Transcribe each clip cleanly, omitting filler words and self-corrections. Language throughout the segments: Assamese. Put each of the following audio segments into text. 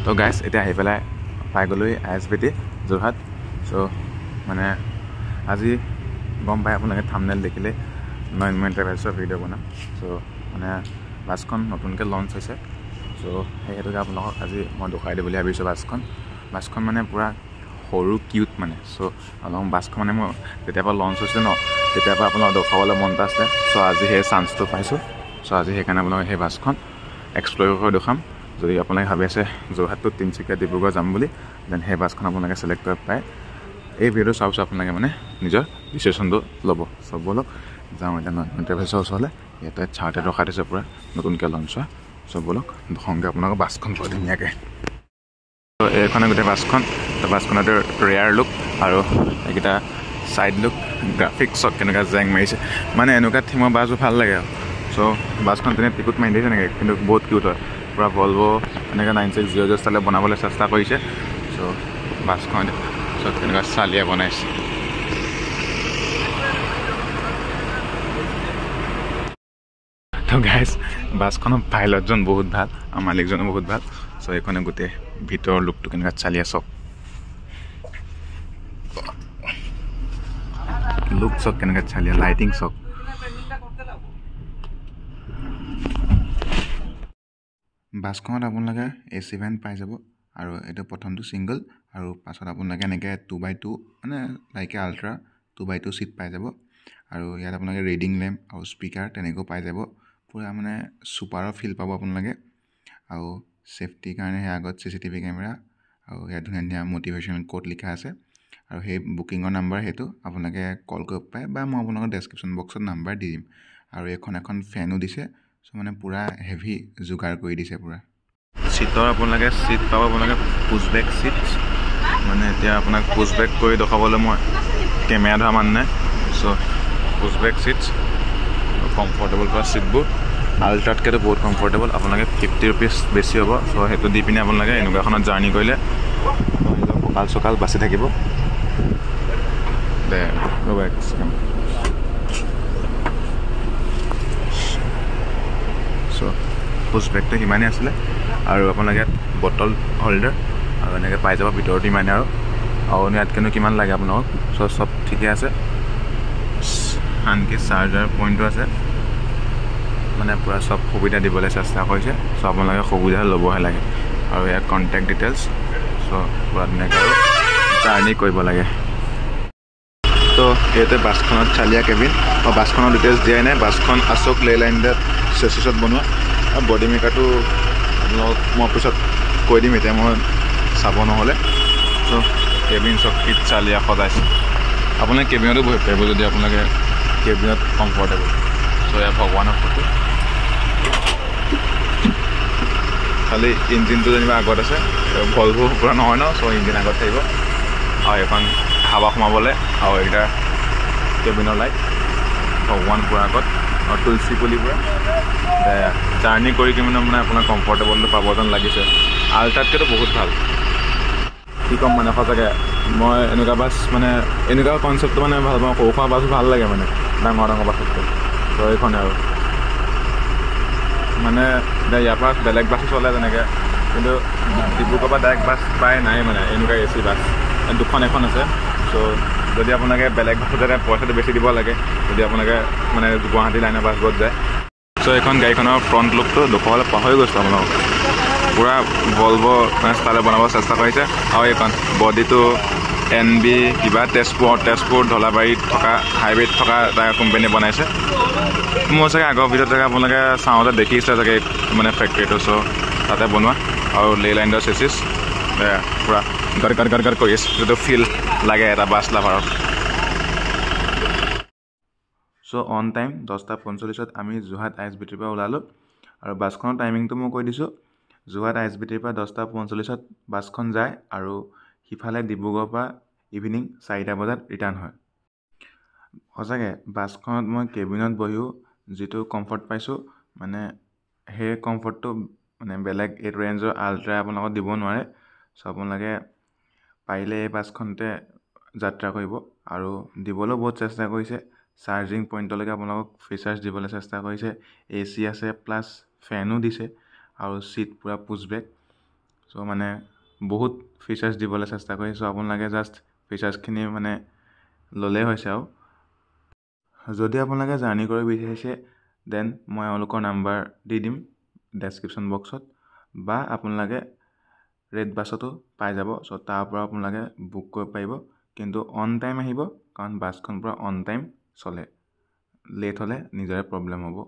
তো গাইছ এতিয়া আহি পেলাই পাই গ'লোঁ ISBT Jorhat. চ' মানে আজি গম পাই আপোনালোকে থাম্বনেইল দেখিলে নয়নমণি ট্ৰেভেলছৰ ভিডিঅ' বনাম। চ' মানে বাছখন নতুনকৈ লঞ্চ হৈছে, চ' সেই হেতুকে আপোনালোকক আজি মই দেখুৱাই দিম বুলি ভাবিছোঁ বাছখন। বাছখন মানে পূৰা সৰু কিউট মানে। চ' আপোনালোক বাছখন মানে মই যেতিয়াৰ পৰা লঞ্চ হৈছে ন তেতিয়াৰ পৰা আপোনালোকক দেখুৱাবলৈ মন এটা আছিলে। চ' আজি সেই চান্সটো পাইছোঁ। চ' আজি সেইকাৰণে আপোনালোকে সেই বাছখন এক্সপ্ল'ৰ কৰি দেখুৱাম। যদি আপোনালোকে ভাবি আছে যোৰহাট টু তিনিচুকীয়া ডিব্ৰুগড় যাম বুলি, then সেই বাছখন আপোনালোকে চিলেক্ট কৰিব পাৰে। এই ভিডিঅ'টো চোৱাৰ পিছত আপোনালোকে মানে নিজৰ ডিচিশ্যনটো ল'ব। চব ব'লক যাওঁ এতিয়া নয়নমণি ট্ৰেভেলছৰ ওচৰলৈ। ইয়াতে চাৰ্টে ৰখাই থৈছে পূৰা নতুনকৈ লঞ্চ হোৱা। চব ব'লক দেখুৱামগৈ আপোনালোকৰ বাছখন বৰ ধুনীয়াকৈ। এইখনে গোটেই বাছখন। তো বাছখনতে ৰেয়াৰ লুক আৰু এইকেইটা ছাইড লুক, গ্ৰাফিক্সত কেনেকুৱা জেং মাৰিছে, মানে এনেকুৱা থিমৰ বাছবোৰ ভাল লাগে আৰু। চ' বাছখন তেনে টিকুট মাৰি দিছে নেকি, কিন্তু বহুত কিউট হয়। পূৰা ভলভ এনেকৈ 9600 ষ্টাইলত বনাবলৈ চেষ্টা কৰিছে। চ' বাছখন চব কেনেকুৱা চালিয়া বনাইছে। তো গাইজ বাছখনৰ পাইলটজন বহুত ভাল আৰু মালিকজনো বহুত ভাল। চ' এইখনে গোটেই ভিতৰৰ লুকটো কেনেকুৱা চালিয়া চব লুক চব কেনেকুৱা চালিয়া, লাইটিং চব। বাছখনত আপোনালোকে এ চি ভেন পাই যাব আৰু এইটো প্ৰথমটো ছিংগল আৰু পাছত আপোনালোকে এনেকৈ 2x2 মানে like a ultra 2x2 seat পাই যাব। আৰু ইয়াত আপোনালোকে ৰিডিং লেম্প আৰু স্পীকাৰ তেনেকৈও পাই যাব। পূৰা মানে ছুপাৰৰ ফিল পাব আপোনালোকে। আৰু ছেফটিৰ কাৰণে সেই আগত CCTV camera আৰু ইয়াত ধুনীয়া ধুনীয়া মটিভেশ্যনেল কোট লিখা আছে। আৰু সেই বুকিঙৰ নাম্বাৰ সেইটো আপোনালোকে কল কৰিব পাৰে বা মই আপোনালোকৰ ডেছক্ৰিপশ্যন বক্সত নাম্বাৰ দি দিম। আৰু এইখন এখন ফেনো দিছে। চ' মানে পূৰা হেভি যোগাৰ কৰি দিছে পূৰা। চিটৰ আপোনালোকে চিট পাব, আপোনালোকে পুছবেক চিট, মানে এতিয়া আপোনাক পুছবেক কৰি দেখুৱাবলৈ মই কেমেৰা ধৰা মানুহ নাই। চ' পুছবেক চিটছ কমফৰ্টেবল পূৰা চিটবোৰ, আল্ট্ৰাতকৈতো বহুত কমফৰ্টেবল। আপোনালোকে 50 ৰুপিজ বেছি হ'ব। চ' সেইটো দি পিনে আপোনালোকে এনেকুৱা এখনত জাৰ্ণি কৰিলে নিজৰ কঁকাল চকাল বাচি থাকিব। দে ৰ'ব এক ছেকেণ্ড। চ' পুছবেকটো সিমানেই আছিলে। আৰু আপোনালোকে ইয়াত বটল হোল্ডাৰ আৰু এনেকৈ পাই যাব ভিতৰতো ইমানেই। আৰু ইয়াতকৈনো কিমান লাগে আপোনালোকক। চ' চব ঠিকে আছে, আনকি চাৰ্জাৰ পইণ্টো আছে। মানে পূৰা চব সুবিধা দিবলৈ চেষ্টা কৰিছে। চ' আপোনালোকে সুবিধা ল'বহে লাগে। আৰু ইয়াত কণ্টেক্ট ডিটেইলছ। চ' পূৰা ধুনীয়াকৈ আৰু জাৰ্ণি কৰিব লাগে। তো ইয়াতে বাছখনত চালিয়া কেবিন। আৰু বাছখনৰ ডিটেইলছ দিয়াই নাই। বাছখন অশোক লেইলেণ্ডত চেচিছত বনোৱা। আৰু বডি মেকাৰটো আপোনালোকক মই পিছত কৈ দিম, এতিয়া মই চাব নহ'লে। চ' কেবিন চব কি চালিয়া সজাইছে। আপোনালোকে কেবিনতো বহিব পাৰিব যদি আপোনালোকে কেবিনত কমফৰ্টেবল। চ' ইয়াত ভগৱানৰ ফটো, খালি ইঞ্জিনটো যেনিবা আগত আছে, ভলভো পূৰা নহয় ন। চ' ইঞ্জিন আগত থাকিব। আৰু এইখন হাৱা সোমাবলৈ আৰু এইকেইটা কেবিনৰ লাইট, ভগৱান পূৰা আগত আৰু তুলসী পুলি পূৰা। জাৰ্ণি কৰি কিনে মানে আপোনাৰ কমফৰ্টেবলটো পাব যেন লাগিছে। আল্ট্ৰাতকৈতো বহুত ভাল। কি ক'ম মানে সঁচাকৈ মই এনেকুৱা বাছ মানে এনেকুৱা কনচেপ্টটো মানে ভাল পাওঁ। সৰু সুৰা বাছো ভাল লাগে মানে ডাঙৰ ডাঙৰ বাছতকৈ। ত' এইখনে আৰু মানে এতিয়া ইয়াৰ পৰা বেলেগ বাছো চলে তেনেকৈ, কিন্তু ডিব্ৰুগড়ৰ পৰা ডাইৰেক্ট বাছ প্ৰায় নাই, মানে এনেকুৱা এ চি বাছ দুখন এখন আছে। চ' যদি আপোনালোকে বেলেগ বাছত যায় পইচাটো বেছি দিব লাগে, যদি আপোনালোকে মানে গুৱাহাটী লাইনৰ বাছবোৰত যায়। চ' এইখন গাড়ীখনৰ ফ্ৰণ্ট লুকটো দেখুৱাবলৈ পাহৰি গৈছিলোঁ আপোনালোকক। পূৰা ভলভ মানে ষ্টাইলত বনাব চেষ্টা কৰিছে। আৰু এইখন বডিটো NB কিবা তেজপুৰ ধলাবাৰীত থকা হাইৱেত থকা এটা কোম্পানীয়ে বনাইছে। মোৰ চাগে আগৰ ভিডিঅ'ত চাগে আপোনালোকে চাওঁতে দেখিছিলে চাগে মানে ফেক্টৰীটো। চ' তাতে বনোৱা। আৰু লেইলেণ্ডৰ চেচিছ পূৰা গড গড গড গড কৰি আছে, যিটো ফিল লাগে এটা বাছ লাভাৰক। চ' অন টাইম 10:45ত আমি যোৰহাট ISBTৰ পৰা ওলালোঁ। আৰু বাছখনৰ টাইমিংটো মই কৈ দিছোঁ। যোৰহাট ISBTৰ পৰা 10:45ত বাছখন যায় আৰু সিফালে ডিব্ৰুগড়ৰ পৰা ইভিনিং 4টা বজাত ৰিটাৰ্ণ হয়। সঁচাকৈ বাছখনত মই কেবিনত বহিও যিটো কমফৰ্ট পাইছোঁ, মানে সেই কমফৰ্টটো মানে বেলেগ এইটো ৰেঞ্জৰ আল্ট্ৰাই আপোনালোকক দিব নোৱাৰে। চ' আপোনালোকে পাৰিলে এই বাছখনতে যাত্ৰা কৰিব। আৰু দিবলৈও বহুত চেষ্টা কৰিছে, চাৰ্জিং পইণ্টলৈকে আপোনালোকক ফ্ৰী চাৰ্জ দিবলৈ চেষ্টা কৰিছে। এ চি আছে, প্লাছ ফেনো দিছে আৰু ছিট পূৰা পুছবেক। চ' চ' মানে বহুত ফিচাৰ্ছ দিবলৈ চেষ্টা কৰিছে। চ' আপোনালোকে জাষ্ট ফিচাৰ্ছখিনি মানে ল'লেই হৈছে। আৰু যদি আপোনালোকে জাৰ্ণি কৰিব বিচাৰিছে, then মই এওঁলোকৰ নাম্বাৰ দি দিম ডেছক্ৰিপশ্যন বক্সত, বা আপোনালোকে ৰেড বাছতো পাই যাব। চ' তাৰ পৰা আপোনালোকে বুক কৰিব পাৰিব, কিন্তু অন টাইম আহিব, কাৰণ বাছখন পূৰা অন টাইম চলে। লেট হ'লে নিজৰে প্ৰব্লেম হ'ব।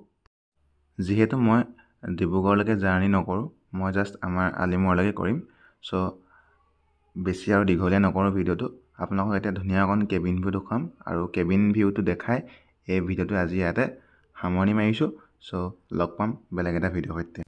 যিহেতু মই ডিব্ৰুগড়লৈকে জাৰ্ণি নকৰোঁ, মই জাষ্ট আমাৰ আলিমূৰলৈকে কৰিম। চ' বেছি আৰু দীঘলীয়া নকৰোঁ ভিডিঅ'টো। আপোনালোকক এতিয়া ধুনীয়া অকণ কেবিন ভিউ দেখুৱাম আৰু কেবিন ভিউটো দেখাই এই ভিডিঅ'টো আজি ইয়াতে সামৰণি মাৰিছোঁ। চ' লগ পাম বেলেগ এটা ভিডিঅ'ৰ সৈতে।